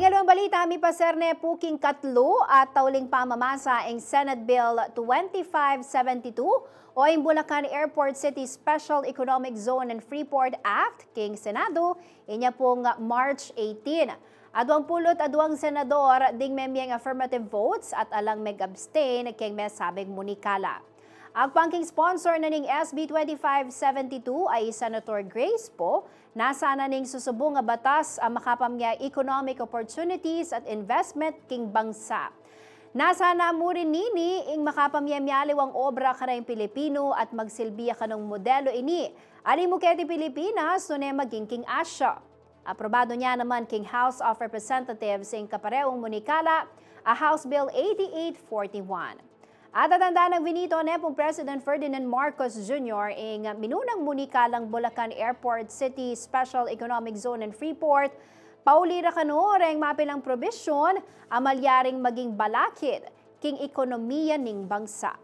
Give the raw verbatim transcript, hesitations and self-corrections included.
Ing alang balita, mipaser ne pu king katlu a tauling pamamasa ing Senate Bill twenty-five seventy-two o ing Bulacan Airport City Special Economic Zone and Freeport Act king Senado inya pung March eighteen. Aduang pulu't aduang senador ding memie king affirmative votes at alang meg-abstain king mesabing munikala. Agpang king sponsor na ning S B twenty-five seventy-two a i Senator Grace Poe, nasa na ning susubung a batas a makapamie economic opportunities at investment king bangsa. Nasa na mu rin nini ing makapamie mialiwang obra kareng Pilipinu at magsilbi ya kanung modelo ini. Ali mu keti Pilipinas, nune maging king Asia. Aprobado ne naman king House of Representatives ing kapareung munikala a House Bill eighty-eight forty-one. At tatandaan nang vinito ne pung President Ferdinand Marcos Junior ing minunang munikalang Bulacan Airport City Special Economic Zone and Freeport, pauli ra kanu reng mapilang probisyun a malyaring maging balakid king ekonomiya ning bangsa.